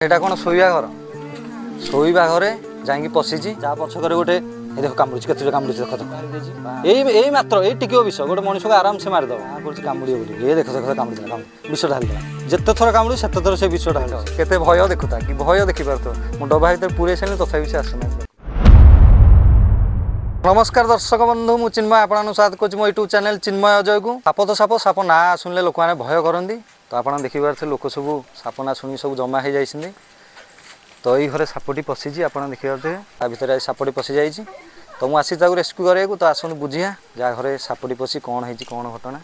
ଏଇଟା କ'ଣ ଶୋଇବା ଘର? ଶୋଇବା ଘରେ ଯାଇକି ପଶିଛି। ଯାହା ପଛକରେ ଗୋଟେ ଏ ଦେଖ କାମୁଡୁଛି, କେତେ ଜୋର କାମୁଡୁଛି ଦେଖ ଦେଖ। ଏଇ ଏଇ ମାତ୍ର ଏଇ ଟିକିଏ ବିଷ ଗୋଟେ ମଣିଷକୁ ଆରାମସେ ମାରିଦେବ। କରୁଛି କାମୁଡ଼ିବ ବୋଲି। ଏ ଦେଖ ଦେଖ, କାମୁଡ଼ିଦେଲା, କାମୁଡ଼ି ବିଷ ଢାଳିଦେଲା। ଯେତେ ଥର କାମୁଡୁଛି ସେତେ ଥର ସେ ବିଷ ଢାଳିବ। କେତେ ଭୟ ଦେଖୁଥା, କି ଭୟ ଦେଖିପାରୁଥିବ। ମୁଁ ଡବା ଭିତରେ ପୁରେଇ ସାରିଲି, ତଥାପି ସେ ଆସୁନାହିଁ। ନମସ୍କାର ଦର୍ଶକ ବନ୍ଧୁ, ମୁଁ ଚିନ୍ମୟ, ଆପଣଙ୍କୁ ସ୍ୱାଗତ କରୁଛି ମୋ ୟୁଟ୍ୟୁବ୍ ଚ୍ୟାନେଲ୍ ଚିନ୍ମୟ ଅଜୟକୁ। ସାପ ତ ସାପ, ସାପ ନାଁ ଶୁଣିଲେ ଲୋକମାନେ ଭୟ କରନ୍ତି। ତ ଆପଣ ଦେଖିପାରୁଥିବେ, ଲୋକ ସବୁ ସାପ ନାଁ ଶୁଣିକି ସବୁ ଜମା ହେଇଯାଇଛନ୍ତି। ତ ଏଇ ଘରେ ସାପଟି ପଶିଛି, ଆପଣ ଦେଖିପାରୁଥିବେ। ତା ଭିତରେ ଆଜି ସାପଟି ପଶିଯାଇଛି। ତ ମୁଁ ଆସିଛି ତାକୁ ରେସ୍କ୍ୟୁ କରିବାକୁ। ତ ଆସନ୍ତୁ ବୁଝିବା ଯାହା ଘରେ ସାପଟି ପଶି କ'ଣ ହେଇଛି, କ'ଣ ଘଟଣା।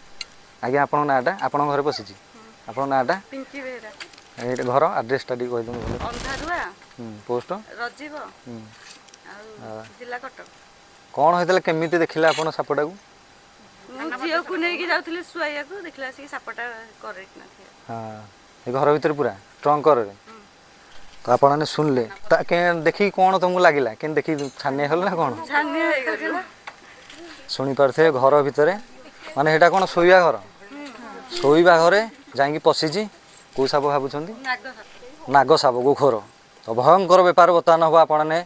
ଆଜ୍ଞା, ଆପଣଙ୍କ ନାଁଟା? ଆପଣଙ୍କ ଘରେ ପଶିଛି, ଆପଣଙ୍କ ନାଁଟା? ପିଙ୍କି ବେହେରା। ଏଇଟା ଘର ଆଡ୍ରେସଟା ଟିକେ କହିଦିଅନ୍ତୁ ଭଲ। ଅନ୍ଧାରୁଆ। ପୋଷ୍ଟ? ରଜିବ ଆଉ ଜିଲ୍ଲା କଟକ। କ'ଣ ହେଇଥିଲା, କେମିତି ଦେଖିଲେ ଆପଣ ସାପଟାକୁ? ମୁଁ ଝିଅକୁ ନେଇକି ଯାଉଥିଲି ଶୁଆଇବାକୁ, ଦେଖିଲା ଆସିକି ସାପଟା କରେଇକିନା ଥିଲା। ହଁ, ଏ ଘର ଭିତରେ ପୁରା ଟ୍ରଙ୍କରେ। ତ ଆପଣମାନେ ଶୁଣିଲେ ତା ଦେଖିକି କ'ଣ ତମକୁ ଲାଗିଲା? କେମିତି ଦେଖିକି ଛାନିଆ ହେଲ ନା କ'ଣ? ଛାନିଆ ହେଇଗଲୁ। ଶୁଣିପାରୁଥିବେ, ଘର ଭିତରେ, ମାନେ ସେଇଟା କ'ଣ ଶୋଇବା ଘର? ଶୋଇବା ଘରେ ଯାଇକି ପଶିଛି। କେଉଁ ସାପ ଭାବୁଛନ୍ତି? ନାଗ ସାପ। ନାଗ ସାପ, ଗୋଖର। ତ ଭୟଙ୍କର ବେପାର ବର୍ତ୍ତମାନ ହେବ, ଆପଣମାନେ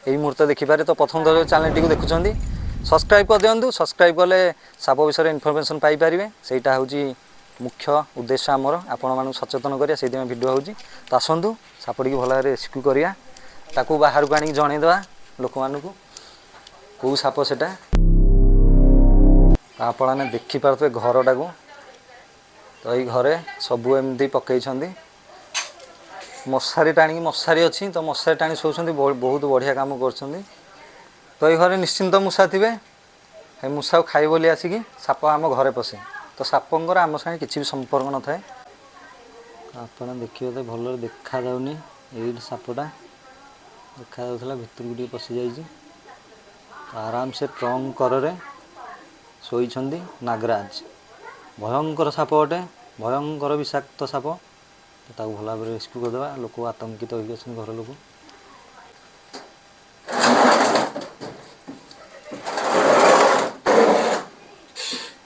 ଏଇ ମୁହୂର୍ତ୍ତ ଦେଖିପାରିବେ। ତ ପ୍ରଥମ ଥର ଚ୍ୟାନେଲଟିକୁ ଦେଖୁଛନ୍ତି, ସବସ୍କ୍ରାଇବ୍ କରିଦିଅନ୍ତୁ। ସବସ୍କ୍ରାଇବ୍ କଲେ ସାପ ବିଷୟରେ ଇନଫର୍ମେସନ୍ ପାଇପାରିବେ। ସେଇଟା ହେଉଛି ମୁଖ୍ୟ ଉଦ୍ଦେଶ୍ୟ ଆମର, ଆପଣମାନଙ୍କୁ ସଚେତନ କରିବା। ସେଇଥିପାଇଁ ଭିଡ଼ିଓ ହେଉଛି। ତ ଆସନ୍ତୁ ସାପଟିକି ଭଲ ଭାବରେ ରେସ୍କ୍ୟୁ କରିବା, ତାକୁ ବାହାରକୁ ଆଣିକି ଜଣେଇଦେବା ଲୋକମାନଙ୍କୁ କେଉଁ ସାପ ସେଟା। ତ ଆପଣମାନେ ଦେଖିପାରୁଥିବେ ଘରଟାକୁ। ତ ଏଇ ଘରେ ସବୁ ଏମିତି ପକେଇଛନ୍ତି ମଶାରୀ ଟାଣିକି। ମଶାରୀ ଅଛି ତ ମଶାରୀ ଟାଣି ଶୋଉଛନ୍ତି। ବହୁତ ବଢ଼ିଆ କାମ କରୁଛନ୍ତି। ତ ଏଇ ଘରେ ନିଶ୍ଚିନ୍ତ ମୂଷା ଥିବେ। ଏ ମୂଷାକୁ ଖାଇ ବୋଲି ଆସିକି ସାପ ଆମ ଘରେ ପଶେ। ତ ସାପଙ୍କର ଆମ ସାଙ୍ଗେ କିଛି ବି ସମ୍ପର୍କ ନଥାଏ। ଆପଣ ଦେଖିବେ ତ ଭଲରେ ଦେଖାଯାଉନି। ଏଇଠି ସାପଟା ଦେଖାଯାଉଥିଲା, ଭିତରକୁ ଟିକେ ପଶିଯାଇଛି। ତ ଆରାମସେ ଟ୍ରଙ୍କ କରରେ ଶୋଇଛନ୍ତି ନାଗରାଜ। ଭୟଙ୍କର ସାପ ଅଟେ, ଭୟଙ୍କର ବିଷାକ୍ତ ସାପ। ତ ତାକୁ ଭଲ ଭାବରେ ରେସ୍କ୍ୟୁ କରିଦେବା। ଲୋକ ଆତଙ୍କିତ ହେଇକି ଅଛନ୍ତି, ଘର ଲୋକ।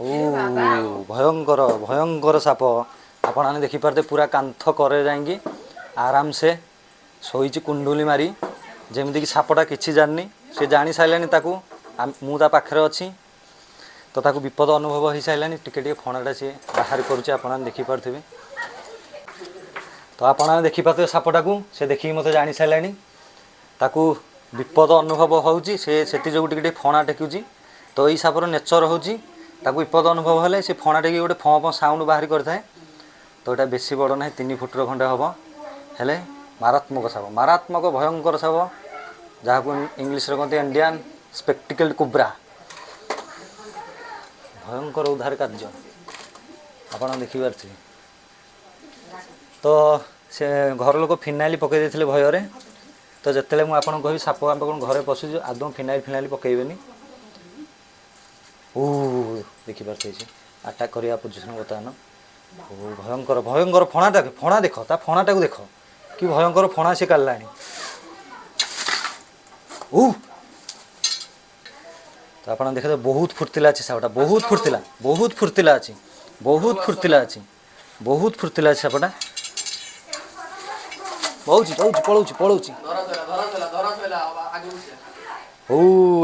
ଓ ଭୟଙ୍କର ଭୟଙ୍କର ସାପ, ଆପଣମାନେ ଦେଖିପାରୁଥିବେ, ପୁରା କାନ୍ଥ କରେ ଯାଇକି ଆରାମସେ ଶୋଇଛି କୁଣ୍ଡୁଲି ମାରି। ଯେମିତିକି ସାପଟା କିଛି ଜାଣିନି। ସେ ଜାଣି ସାରିଲାଣି ତାକୁ ମୁଁ ତା ପାଖରେ ଅଛି। ତ ତାକୁ ବିପଦ ଅନୁଭବ ହେଇସାରିଲାଣି। ଟିକେ ଟିକେ ଫଣାଟା ସିଏ ବାହାର କରୁଛି, ଆପଣମାନେ ଦେଖିପାରୁଥିବେ। ତ ଆପଣମାନେ ଦେଖିପାରୁଥିବେ ସାପଟାକୁ, ସେ ଦେଖିକି ମୋତେ ଜାଣି ସାରିଲାଣି। ତାକୁ ବିପଦ ଅନୁଭବ ହେଉଛି, ସେ ସେଥିଯୋଗୁଁ ଟିକେ ଟିକେ ଫଣା ଟେକୁଛି। ତ ଏଇ ସାପର ନେଚର ହେଉଛି, ତାକୁ ବିପଦ ଅନୁଭବ ହେଲେ ସେ ଫଣା ଟେକି ଗୋଟେ ଫଁ ଫଁ ସାଉଣ୍ଡ ବାହାରି କରିଥାଏ। ତ ଏଇଟା ବେଶୀ ବଡ଼ ନାହିଁ, 3 ଫୁଟର ଖଣ୍ଡେ ହେବ। ହେଲେ ମାରାତ୍ମକ ସାପ, ମାରାତ୍ମକ ଭୟଙ୍କର ସାପ, ଯାହାକୁ ଇଂଲିଶରେ କହନ୍ତି ଇଣ୍ଡିଆନ୍ ସ୍ପେକ୍ଟିକଲ୍ କୋବ୍ରା। ଭୟଙ୍କର ଉଦ୍ଧାର କାର୍ଯ୍ୟ ଆପଣ ଦେଖିପାରୁଥିବେ। ତ ସେ ଘର ଲୋକ ଫିନାଇଲ୍ ପକାଇ ଦେଇଥିଲେ ଭୟରେ। ତ ଯେତେବେଳେ ମୁଁ ଆପଣଙ୍କୁ କହିବି ସାପ ଆପଣ ଘରେ ପଶୁଛୁ, ଆଦୌ ଫିନାଇଲ୍ ଫିନାଇଲ୍ ପକାଇବେନି। ଓ ଦେଖିପାରୁଥିବେ, ସେ ଆଟାକ୍ କରିବା ପୋଜିସନ୍ ବର୍ତ୍ତମାନ। ଓ ଭୟଙ୍କର ଭୟଙ୍କର ଫଣାଟା, ଫଣା ଦେଖ, ତା ଫଣାଟାକୁ ଦେଖ, କି ଭୟଙ୍କର ଫଣା ସେ କାଢ଼ିଲାଣି। ଓ ତ ଆପଣ ଦେଖିବେ, ବହୁତ ଫୁର୍ତ୍ତିଲା ଅଛି ସାପଟା, ବହୁତ ଫୁର୍ତ୍ତିଲା, ବହୁତ ଫୁର୍ତ୍ତିଲା ଅଛି, ବହୁତ ଫୁର୍ତ୍ତିଲା ଅଛି, ବହୁତ ଫୁର୍ତ୍ତିଲା ଅଛି ସାପଟା। ପଳଉଛି, ପଳଉଛି, ପଳଉଛି, ପଳଉଛି। ହଉ,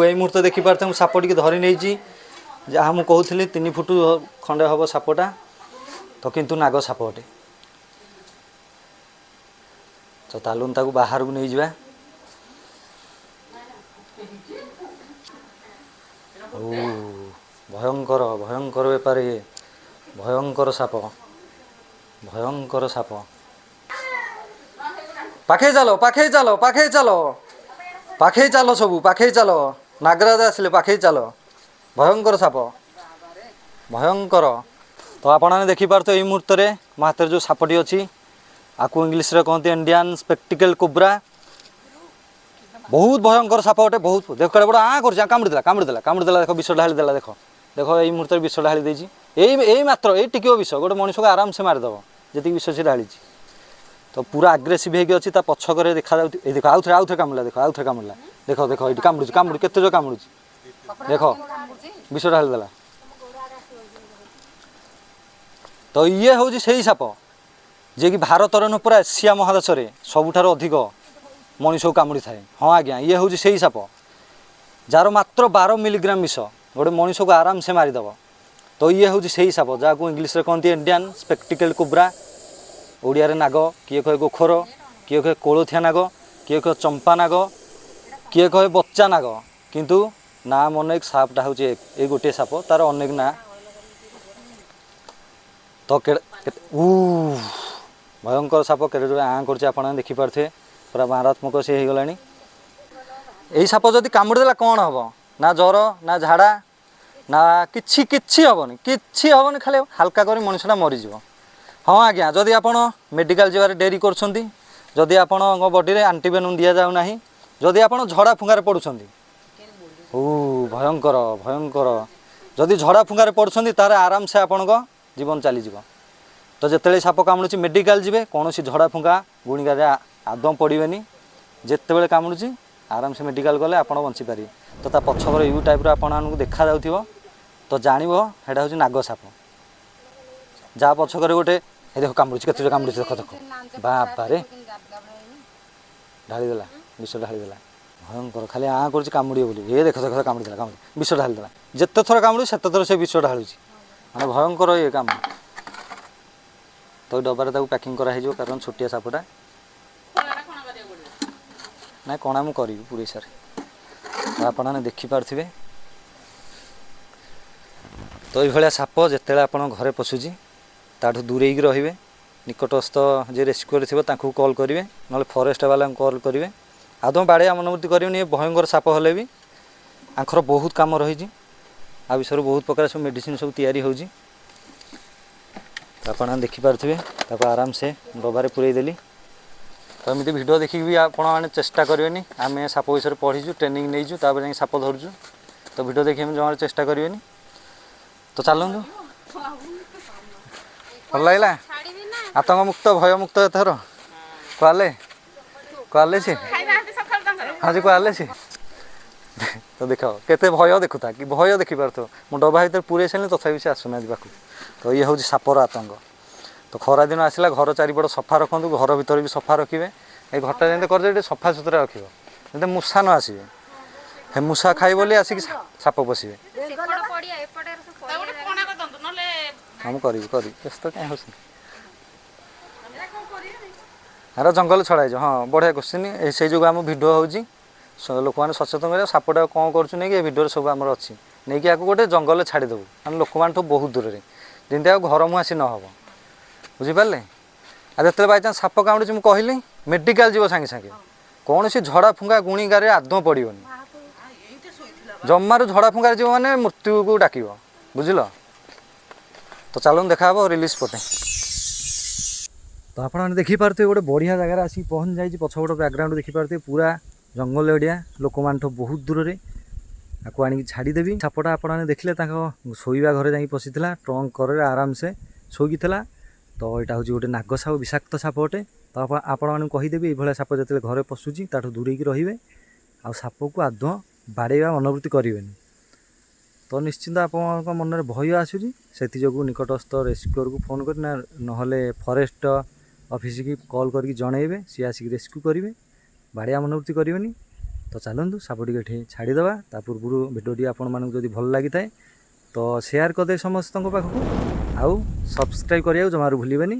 ଏଇ ମୁହୂର୍ତ୍ତ ଦେଖିପାରୁଥିବେ, ମୁଁ ସାପ ଟିକେ ଧରି ନେଇଛି। ଯାହା ମୁଁ କହୁଥିଲି, 3 ଫୁଟ ଖଣ୍ଡେ ହେବ ସାପଟା। ତ କିନ୍ତୁ ନାଗ ସାପ ଅଟେ। ତ ତାଲୁନ ତାକୁ ବାହାରକୁ ନେଇଯିବା। ଓ ଭୟଙ୍କର ଭୟଙ୍କର ବେପାର ଇଏ। ଭୟଙ୍କର ସାପ, ଭୟଙ୍କର ସାପ। ପାଖେଇ ଚାଲ, ପାଖେଇ ଚାଲ, ପାଖେଇ ଚାଲ, ପାଖେଇ ଚାଲ, ସବୁ ପାଖେଇ ଚାଲ। ନାଗରାଜ ଆସିଲେ, ପାଖେଇ ଚାଲ। ଭୟଙ୍କର ସାପ, ଭୟଙ୍କର। ତ ଆପଣମାନେ ଦେଖିପାରୁଥିବେ, ଏଇ ମୁହୂର୍ତ୍ତରେ ମୋ ହାତରେ ଯେଉଁ ସାପଟି ଅଛି, ଆକୁ ଇଂଲିଶରେ କହନ୍ତି ଇଣ୍ଡିଆନ୍ ସ୍ପେକ୍ଟିକଲ୍ କୋବ୍ରା। ବହୁତ ଭୟଙ୍କର ସାପ ଅଟେ, ବହୁତ। ଦେଖ କେଡ଼େ ବଡ଼ ଆଁ କରୁଛି। କାମୁଡ଼ି ଦେଲା, କାମୁଡ଼ି ଦେଲା, କାମୁଡ଼ି ଦେଲା। ଦେଖ, ବିଷ ଢାଳି ଦେଲା। ଦେଖ ଦେଖ, ଏଇ ମୁହୂର୍ତ୍ତରେ ବିଷ ଢାଳି ଦେଇଛି। ଏଇ ଏଇ ମାତ୍ର ଏଇ ଟିକିଏ ବିଷ ଗୋଟେ ମଣିଷକୁ ଆରାମସେ ମାରିଦେବ, ଯେତିକି ବିଷ ସେ ଢାଳିଛି। ତ ପୁରା ଆଗ୍ରେସିଭ୍ ହେଇକି ଅଛି। ତା ପଛକରେ ଦେଖାଯାଉଛି। ଏଇ ଦେଖ, ଆଉଥରେ ଆଉଥରେ କାମୁଡ଼ିଲା। ଦେଖ, ଆଉଥରେ କାମୁଡ଼ିଲା। ଦେଖ ଦେଖ, ଏଇଠି କାମୁଡ଼ୁଛି, କାମୁଡ଼ୁ କେତେ ଜୋର କାମୁଡ଼ୁଛି ଦେଖ। ବିଷ ଢାଳି ଦେଲା। ତ ଇଏ ହେଉଛି ସେଇ ସାପ। ଯିଏକି ଭାରତର ନୁହେଁ, ପୁରା ଏସିଆ ମହାଦେଶରେ ସବୁଠାରୁ ଅଧିକ ମଣିଷକୁ କାମୁଡ଼ିଥାଏ। ହଁ ଆଜ୍ଞା, ଇଏ ହେଉଛି ସେଇ ସାପ ଯାହାର ମାତ୍ର 12 ମିଲିଗ୍ରାମ ବିଷ ଗୋଟେ ମଣିଷକୁ ଆରାମସେ ମାରିଦେବ। ତ ଇଏ ହେଉଛି ସେଇ ସାପ ଯାହାକୁ ଇଂଲିଶରେ କହନ୍ତି ଇଣ୍ଡିଆନ୍ ସ୍ପେକ୍ଟିକେଲ୍ କୋବ୍ରା। ଓଡ଼ିଆରେ ନାଗ, କିଏ କହେ ଗୋଖର, କିଏ କହେ କୋଳଥିଆ ନାଗ, କିଏ କହେ ଚମ୍ପା ନାଗ, କିଏ କହେ ବଚ୍ଚା ନାଗ। କିନ୍ତୁ ନାଁ ଅନେକ, ସାପଟା ହେଉଛି ଏକ। ଏଇ ଗୋଟିଏ ସାପ, ତାର ଅନେକ ନାଁ। ତ କେତେ ଉ ଭୟଙ୍କର ସାପ, କେତେ ଜୋରେ ଆଁ କରୁଛି, ଆପଣ ଦେଖିପାରୁଥିବେ। ପୁରା ମାରାତ୍ମକ ସେ ହେଇଗଲାଣି। ଏଇ ସାପ ଯଦି କାମୁଡ଼ି ଦେଲା, କ'ଣ ହେବ? ନା ଜ୍ୱର, ନା ଝାଡ଼ା, ନା କିଛି କିଛି ହେବନି, କିଛି ହେବନି। ଖାଲି ହାଲକା କରି ମଣିଷଟା ମରିଯିବ। ହଁ ଆଜ୍ଞା, ଯଦି ଆପଣ ମେଡ଼ିକାଲ ଯିବାରେ ଡେରି କରୁଛନ୍ତି, ଯଦି ଆପଣଙ୍କ ବଡ଼ିରେ ଆଣ୍ଟିଭେନମ୍ ଦିଆଯାଉନାହିଁ, ଯଦି ଆପଣ ଝଡ଼ା ଫୁଙ୍ଗାରେ ପଡ଼ୁଛନ୍ତି, ଓ ଭୟଙ୍କର ଭୟଙ୍କର, ଯଦି ଝଡ଼ା ଫୁଙ୍ଗାରେ ପଡ଼ୁଛନ୍ତି, ତାହେଲେ ଆରାମସେ ଆପଣଙ୍କ ଜୀବନ ଚାଲିଯିବ। ତ ଯେତେବେଳେ ସାପ କାମୁଡ଼ୁଛି, ମେଡ଼ିକାଲ ଯିବେ। କୌଣସି ଝଡ଼ା ଫୁଙ୍କା ଗୁଣିଗାରେ ଆଦୌ ପଡ଼ିବେନି। ଯେତେବେଳେ କାମୁଡ଼ୁଛି, ଆରାମସେ ମେଡ଼ିକାଲ ଗଲେ ଆପଣ ବଞ୍ଚିପାରିବେ। ତ ତା ପଛକର you ଟାଇପ୍ର ଆପଣମାନଙ୍କୁ ଦେଖାଯାଉଥିବ, ତ ଜାଣିବ ସେଇଟା ହେଉଛି ନାଗ ସାପ, ଯାହା ପଛକରେ ଗୋଟେ। ଏ ଦେଖ, କାମୁଡ଼ୁଛି, କେତେ ଜୋରେ କାମୁଡ଼ୁଛି, ଦେଖ ଦେଖ। ବାବାରେ, ଢାଳିଦେଲା, ବିଷ ଢାଳିଦେଲା। ଭୟଙ୍କର, ଖାଲି ଆଁ କରୁଛି କାମୁଡ଼ିବ ବୋଲି। ଏ ଦେଖ ଦେଖ, କାମୁଡ଼ିଦେଲା, କାମୁଡ଼ି ବିଷ ଢାଳିଦେଲା। ଯେତେ ଥର କାମୁଡ଼ୁଛି, ସେତେ ଥର ସେ ବିଷ ଢାଳୁଛି। ମାନେ ଭୟଙ୍କର ଇଏ କାମ। ତ ଡବାରେ ତାକୁ ପ୍ୟାକିଂ କରାହେଇଯିବ, କାରଣ ଛୋଟିଆ ସାପଟା। ନାଇଁ, କଣା ମୁଁ କରିବି ପୁରେଇ ସାରେ। ତ ଆପଣମାନେ ଦେଖିପାରୁଥିବେ। ତ ଏଇଭଳିଆ ସାପ ଯେତେବେଳେ ଆପଣ ଘରେ ପଶୁଛି, ତାଠୁ ଦୂରେଇକି ରହିବେ। ନିକଟସ୍ଥ ଯିଏ ରେସ୍କ୍ୟୁରେ ଥିବ, ତାଙ୍କୁ କଲ୍ କରିବେ, ନହେଲେ ଫରେଷ୍ଟ ବାଲାଙ୍କୁ କଲ୍ କରିବେ। ଆଉ ତୁମ ବାଡ଼ିଆ ମନୋବୃତ୍ତି କରିବେନି। ଏ ଭୟଙ୍କର ସାପ ହେଲେ ବି ଆଙ୍କର ବହୁତ କାମ ରହିଛି। ଆ ବିଷୟରେ ବହୁତ ପ୍ରକାର ସବୁ ମେଡ଼ିସିନ ସବୁ ତିଆରି ହେଉଛି। ତ ଆପଣମାନେ ଦେଖିପାରୁଥିବେ, ତାକୁ ଆରାମସେ ଡବାରେ ପୁରେଇ ଦେଲି। ତ ଏମିତି ଭିଡ଼ିଓ ଦେଖିକି ବି ଆପଣମାନେ ଚେଷ୍ଟା କରିବେନି। ଆମେ ସାପ ବିଷୟରେ ପଢ଼ିଛୁ, ଟ୍ରେନିଂ ନେଇଛୁ, ତାପରେ ଯାଇକି ସାପ ଧରୁଛୁ। ତ ଭିଡ଼ିଓ ଦେଖି ଆମେ ଜମାରୁ ଚେଷ୍ଟା କରିବେନି। ତ ଚାଲନ୍ତୁ, ଭଲ ଲାଗିଲା? ଆତଙ୍କ ମୁକ୍ତ, ଭୟ ମୁକ୍ତ ଏଥର। କୁଆଲେ କୁଆଲେ ସେ ହଁ ଯେ କୁଆଲେ ସେ। ତ ଦେଖ, କେତେ ଭୟ ଦେଖୁଥା କି ଭୟ ଦେଖିପାରୁଥିବ। ମୁଁ ଡବା ଭିତରେ ପୁରେଇ ସାରିଲି, ତଥାପି ସେ ଆସୁନାହାନ୍ତି ପାଖକୁ। ତ ଇଏ ହେଉଛି ସାପର ଆତଙ୍କ। ତ ଖରା ଦିନ ଆସିଲା, ଘର ଚାରିପଟ ସଫା ରଖନ୍ତୁ, ଘର ଭିତରେ ବି ସଫା ରଖିବେ। ଏଇ ଘରଟା ଯେମିତି କରିଦେବେ, ଟିକେ ସଫା ସୁତୁରା ରଖିବ, ଯେମିତି ମୂଷା ନ ଆସିବେ। ହେ ମୂଷା ଖାଇ ବୋଲି ଆସିକି ସାପ ପଶିବେ। ସେପଟ ପଡିଆ, ଏପଟେ ସବୁ ପଡିଆ। କଣା କରିଦିଅନ୍ତୁ ନହେଲେ। ହଁ, ମୁଁ କରିବି କରିବି, ବ୍ୟସ୍ତ କାହିଁ ହେଉଛନ୍ତି? ଆର ଜଙ୍ଗଲ ଛଡ଼ା ହେଇଯିବ। ହଁ, ବଢ଼ିଆ କୋଶ୍ଚିନ୍। ସେଇ ଯୋଗୁଁ ଆମ ଭିଡ଼ିଓ ହେଉଛି ଲୋକମାନେ ସଚେତନ କରିବା। ସାପଟା କ'ଣ କରୁଛୁ ନେଇକି, ଏ ଭିଡ଼ିଓରେ ସବୁ ଆମର ଅଛି। ନେଇକି ଆକୁ ଗୋଟେ ଜଙ୍ଗଲରେ ଛାଡ଼ିଦେବୁ, ମାନେ ଲୋକମାନଠୁ ବହୁତ ଦୂରରେ, ଯେମିତି ଆଉ ଘର ମୁହଁ ଆସି ନ ହେବ। ବୁଝିପାରିଲେ? ଆଉ ଯେତେବେଳେ ବାଇଚାନ୍ସ ସାପ କାମୁଡ଼ୁଛି, ମୁଁ କହିଲି, ମେଡ଼ିକାଲ ଯିବ ସାଙ୍ଗେ ସାଙ୍ଗେ। କୌଣସି ଝଡ଼ା ଫୁଙ୍କା ଗୁଣିଗାରେ ଆଦୌ ପଡ଼ିବନି ଜମାରୁ। ଝଡ଼ା ଫୁଙ୍ଗାରେ ଯିବ ମାନେ ମୃତ୍ୟୁକୁ ଡାକିବ, ବୁଝିଲ? ତ ଚାଲନ୍ତୁ, ଦେଖାହେବ ରିଲିଜ୍ ପଟେ। ତ ଆପଣମାନେ ଦେଖିପାରୁଥିବେ, ଗୋଟେ ବଢ଼ିଆ ଜାଗାରେ ଆସିକି ପହଞ୍ଚି ଯାଇଛି। ପଛପଟ ବ୍ୟାକଗ୍ରାଉଣ୍ଡ ଦେଖିପାରୁଥିବେ, ପୁରା ଜଙ୍ଗଲ ଏରିଆ, ଲୋକମାନଠୁ ବହୁତ ଦୂରରେ। ଆକୁ ଆଣିକି ଛାଡ଼ିଦେବି। ସାପଟା ଆପଣମାନେ ଦେଖିଲେ, ତାଙ୍କ ଶୋଇବା ଘରେ ଯାଇକି ପଶିଥିଲା, ଟ୍ରଙ୍କ କରରେ ଆରାମସେ ଶୋଇକି ଥିଲା। ତ ଏଇଟା ହେଉଛି ଗୋଟେ ନାଗ ସାପ, ବିଷାକ୍ତ ସାପ ଅଟେ। ତ ଆପଣମାନଙ୍କୁ କହିଦେବି, ଏଇଭଳିଆ ସାପ ଯେତେବେଳେ ଘରେ ପଶୁଛି, ତାଠୁ ଦୂରେଇକି ରହିବେ ଆଉ ସାପକୁ ଆଦୌ ବାଡ଼େଇବା ମନୋବୃତ୍ତି କରିବେନି। ତ ନିଶ୍ଚିନ୍ତ ଆପଣଙ୍କ ମନରେ ଭୟ ଆସୁଛି, ସେଥିଯୋଗୁଁ ନିକଟସ୍ଥ ରେସ୍କ୍ୟୁରକୁ ଫୋନ୍ କରି ନା ନହେଲେ ଫରେଷ୍ଟ ଅଫିସକି କଲ୍ କରିକି ଜଣେଇବେ। ସିଏ ଆସିକି ରେସ୍କ୍ୟୁ କରିବେ। ବାଡ଼ିଆ ମନୋବୃତ୍ତି କରିବେନି। ତ ଚାଲନ୍ତୁ, ସାପଟିକୁ ଏଠି ଛାଡ଼ିଦେବା। ତା ପୂର୍ବରୁ ଭିଡ଼ିଓଟି ଆପଣମାନଙ୍କୁ ଯଦି ଭଲ ଲାଗିଥାଏ, ତ ସେୟାର କରିଦେବେ ସମସ୍ତଙ୍କ ପାଖକୁ ଆଉ ସବସ୍କ୍ରାଇବ୍ କରିବାକୁ ଜମାରୁ ଭୁଲିବେନି।